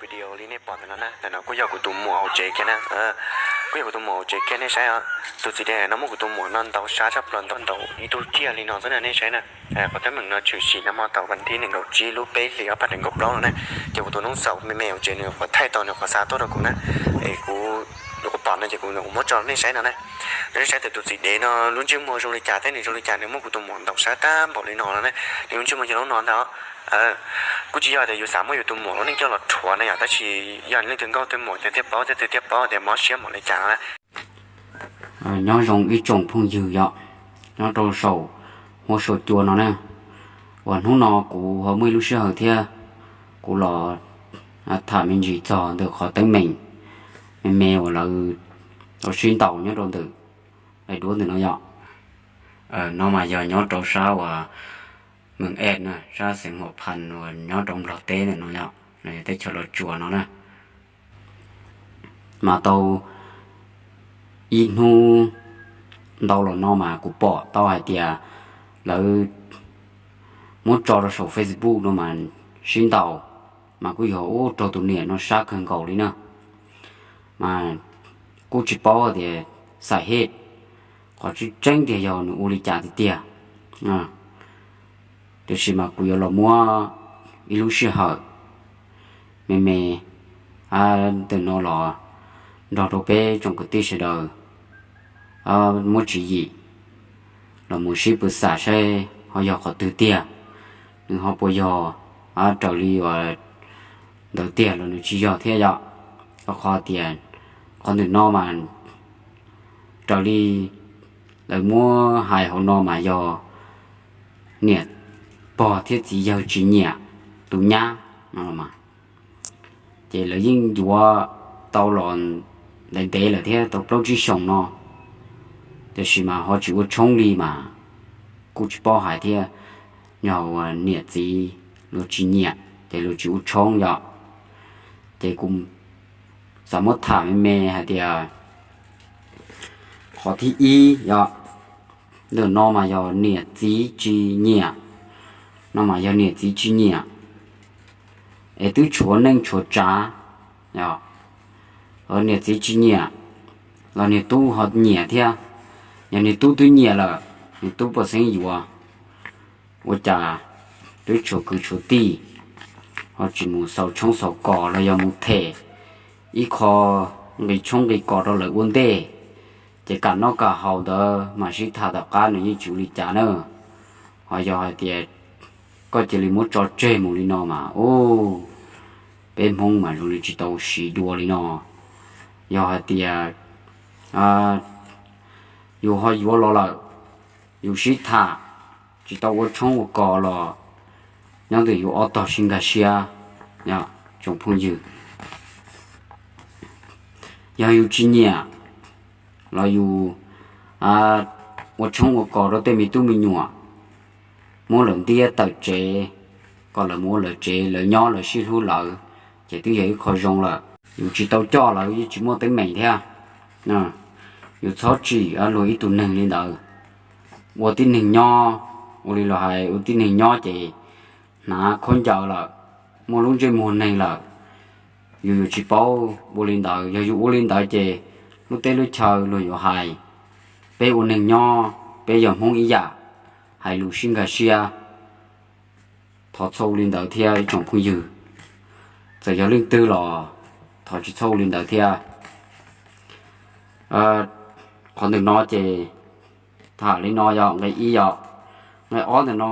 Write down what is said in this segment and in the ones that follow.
Video li nej pom ntawm no na, ntawm no kuj yog kuv tus muam hauv tsev kiag na. Kuj yog kuv tus muam hauv tsev kiag nej saib os. Tus txiv dev no muab kuv tus muam no ntaus sab tshaj plaws ntaus ntaus ib tug ciaj li no xwb na nej saib na. Qhov teeb meem no tshwm sim no mas thaum vas thib nees nkaum tsib lub peb hlis ob phav nees nkaum plaub no na. Ces kuv tus noob xaus me me hauv tsev nws qhuav thaij tau nws qhuav xa tuaj rau kuv na. Es kuv, nws kuv pom no ces kuv muab tso nej saib no na. Nej saib tias tus txiv dev no lub ntsej muag zoo li cas thiab nws zoo li cas nws muab kuv tus muam ntaus sab tag npaum li no no na. Nws lub ntsej muag yog lub no ntag. Kuj tsis yog tias yus xav muab yus tus muam lub neej coj los rhuav na yom, tab sis yog leej twg nkauj twg muam ces thiaj paub thiab twg thiaj paub tias mob siab npaum li cas no na. Nyob zoo ib tsoom phooj ywg yom, nyob rau saum huab saum cua no na. Uas hnub no kuv ho muaj ib lub sij hawm thiab, kuv los tham me ntsis txog ntawm qhov teeb meem me me uas lawv tau sib ntaus nyob rau ntawm daim duab ntawm no yom. No mas yog nyob rau sab uas Mees Ej na, sab xeev Huam Phas uas nyob rau Nplog teb ntawm no yom, no yog teb chaws Los Tsuas no na. Mas tau ib hnub ntau los no mas kuv pom tau hais tias lawv muab tso rau saum Facebook no mas sib ntaus, mas kuj yog ub raug tus niam no sab kawg nkaus li na. Mas kuj tsis paub tias xav hej qhov tseeb tseeb tiag yog nws ua li cas tiag tiag. Tiam sis mas kuv yuav los muab ib lub sij hawm me me ntawm no los nrog rau peb tsoom kwv tij sawv daws muab tswv yim los mus sib pw xam saib ho yog qhov twg tiag, nws ho puas yog raws li uas ntawd tiag los nws tsis yog thiab yom. Rau qhov tias qhov ntawm no mas raws li lawv muab hais hauv no mas yog niam pog thiab txiv yawg tsis nyiam tus nyab no los mas, ces lawv yeej yuav tau los ntev ntev lawm thiab tau plaub tsib xyoos no, tiam sis mas ho tsis ua tshoob li mas kuj tsis paub hais thiab, yog uas niam txiv luag tsis nyiam ces luag tsis ua tshoob yom. Ces kuv xav muab tham me me hais tias qhov thib ib yom, ntawm no mas yog niam txiv tsis nyiam, no mas yog niam txiv tsis nyiam, es twb tshuav neej tshuav tsav, niam txiv tsis nyiam los niag tub ho nyiam thiab. Yog niag tub twb nyiam lawm, niag tub puas xeeb yuav? Ua cas twb tshuav kwv tshuav tij ho tsis mus xaus tshoob xaus kos los yog mus them ib qho nqi tshoob nqi kos rau lawv ua ntej, ces kam noj kam haus ntawd mas sib tham tom qab nws yeej tsis ua li cas na. Ho yog hais tias koj cia li muab tso tseg mus li no mas ub, peb Hmoob mas zoo li tsis tau siv dua li no. Yog hais tias yus ho yuav los lawm, yus sib tham tsis tau ua tshoob ua kos los nyob ntawm yus ob tog sib nkag siab, tsoom phooj ywg. Yog yus tsis nyiam los yus ua tshoob ua kos rau tej me tub me nyuam, muab lawv ntiab tawm tsev, kom lawv mus ua lawv tsev lawv nyob lawv sib hlub lawv, ces twb yog ib qho zoo lawm. Yus tsis tau coj lawv yeej tsis muaj teeb meem thiab. Yus txhob tsim luag ib tug neeg li ntawd. Ua tib neeg nyob, ua li luag hais ua tib neeg nyob ces hnav khaub ncaws lawm, muaj lub ntsej muag neeg lawm. Yus yuav tsis paub ua li ntawd, yog yus ua li ntawd ces lub teb lub chaw luag yuav hais peb ua neeg nyob peb yog Hmoob ib yam, hais lus sib nkag siab. Thov txhob ua li ntawd thiab ib tsoom phooj ywg. Txawm yog leej twg los thov tsis txhob ua li ntawd thiab. Qhov ntawm no ces tham li no yog nqe ib yom. Nqe ob ntawm no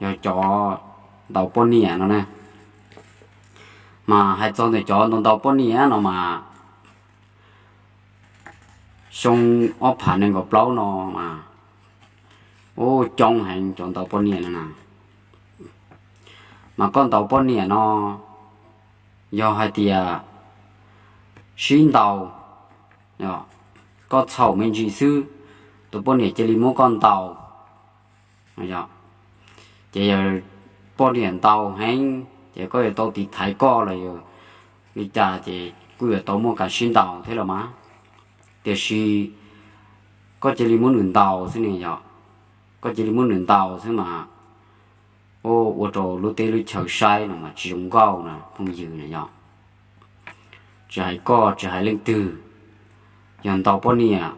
yog cov ntaus poj niam no na. Mas hais txog ntawm cov ntaus ntaus poj niam no mas xyoo ob phav nees nkaum plaub no mas ub coob heev cov ntaus poj niam no na. Mas koj ntaus poj niam no yog hais tias sib ntaus, koj txhaum me ntsis xwb, tus poj niam cia li muab koj ntaus, ces yog poj niam ntaus heev ces koj yuav tau tiv thaiv koj los yog li cas ces kuj yuav tau muaj kev sib ntaus thiab los mas. Tiam sis koj cia li muab nws ntaus xwb ne yom, koj cia li muab nws ntaus xwb mas ua rau lub teb lub chaw saib no mas tsis zoo nkauj na phooj ywg na yom. tsis hais koj tsis hais leej twg, yog ntaus poj niam,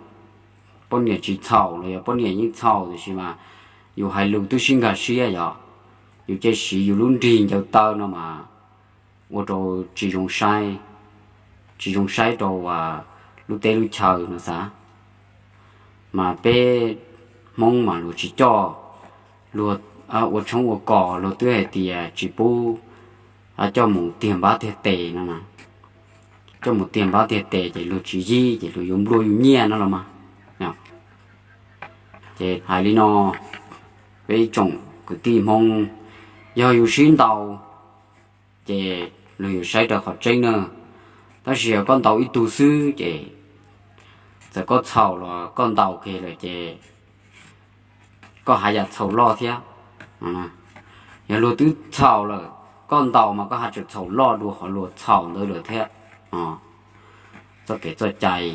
poj niam tsis txhaum los yog poj niam yeej txhaum, tiam sis mas yus hais lus twb sib nkag siab yom, yus cia siv yus lub nrig ncaws taw no mas ua rau tsis zoo saib, tsis zoo saib rau lub teb lub chaw no xav. Mas peb Hmoob mas luag tsis coj, luag ua tshoob ua kos luag twb hais tias tsis pub coj mus tiag npab tiag tes no na, coj mus tiag npab tiag tes ces luag tsis yib ces luag yuav nplua yus nyiaj no los mas. Ces hais li no, peb ib tsoom kwv tij Hmoob, yog yus sib ntaus ces luag yuav saib raws qhov tseeb na. Tab sis yog koj ntaus ib tug xwb ces txawm koj txhaum los koj ntaus kiag lawm ces koj haj yam txhaum loj thiab. Yog luag twb txhaum lawm, koj ntaus mas koj haj tseem txhaum loj dua qhov luag txhaum ntawd lawm thiab. Txoj kev txoj cai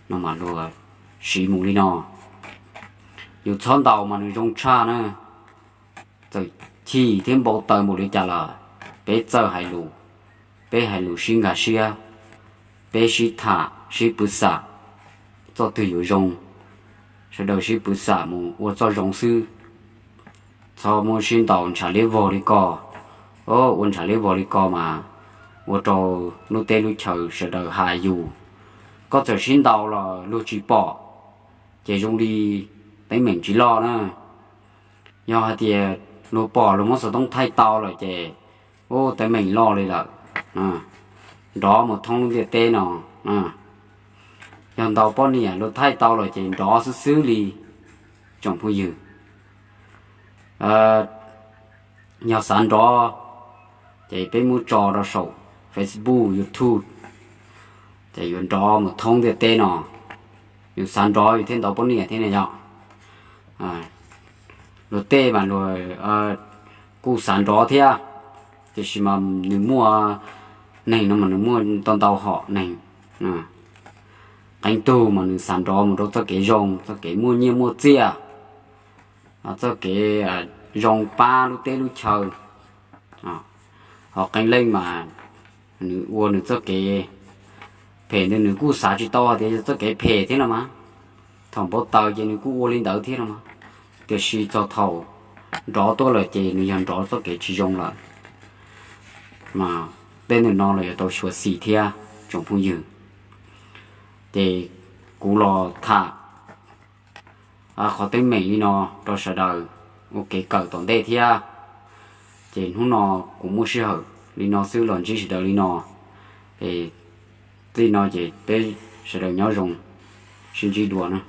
no mas luag siv mus li no, yus txhob ntaus mas nws zoo tshaj na. Txawm chim thiab npau taws npaum li cas los peb txawj hais lus, peb hais lus sib nkag siab, peb sib tham sib pw xam txoj twg yuav zoo, sawv daws sib pw xam mus ua txoj zoo xwb. Txhob muab sib ntaus ntshav liab vog li ko. Ua ntshav liab vog li ko mas ua rau lub teb lub chaw sawv daws hais yus. Koj txawm sib ntaus los luag tsis pom ces zoo li teeb meem tsis loj na. Yog hais tias luag pom luag muab xov tooj thaij tau lawm ces ua teeb meem loj li lawm. Nrov mus thoob lub ntiaj teb no. Yog ntaus poj niam luag thaij tau lawm ces nrov xwb xwb li tsoom phooj ywg. Yog xav nrov ces peb muab tso rau saum Facebook, YouTube ces yuav nrov mus thoob ntiaj teb no. Yus xav nrov yus thiaj ntaus poj niam thiab ne yom. Luag tej mas luag kuj xav nrov thiab, tiam sis mas nws muaj, neeg no mas nws muaj ntau ntau hom neeg. Qee tug mas nws xav nrov mus rau txoj kev zoo, txoj kev muaj nyiaj muaj txiaj, txoj kev zoo pab lub teb lub chaw. Ho qee leej mas nws ua nws txoj kev phem ntawd nws kuj xav tsis tau hais tias yog txoj kev phem thiab no mas. Thaum npau taws ces nws kuj ua li ntawd thiab no mas, tiam sis txog thaum nrov tuaj lawm ces nws yog nrov txoj kev tsis zoo lawm. Mas tej ntawm no los yuav tau xyuam xim thiab tsoom phooj ywg. Ces kuv los tham qhov teeb meem li no rau sawv daws ua kev kawm tom ntej thiab. Ces hnub no kuv muaj sij hawm li no xwb los ntsib sawv daws li no. Txij no ces peb sawv daws nyob zoo, sib ntsib dua na.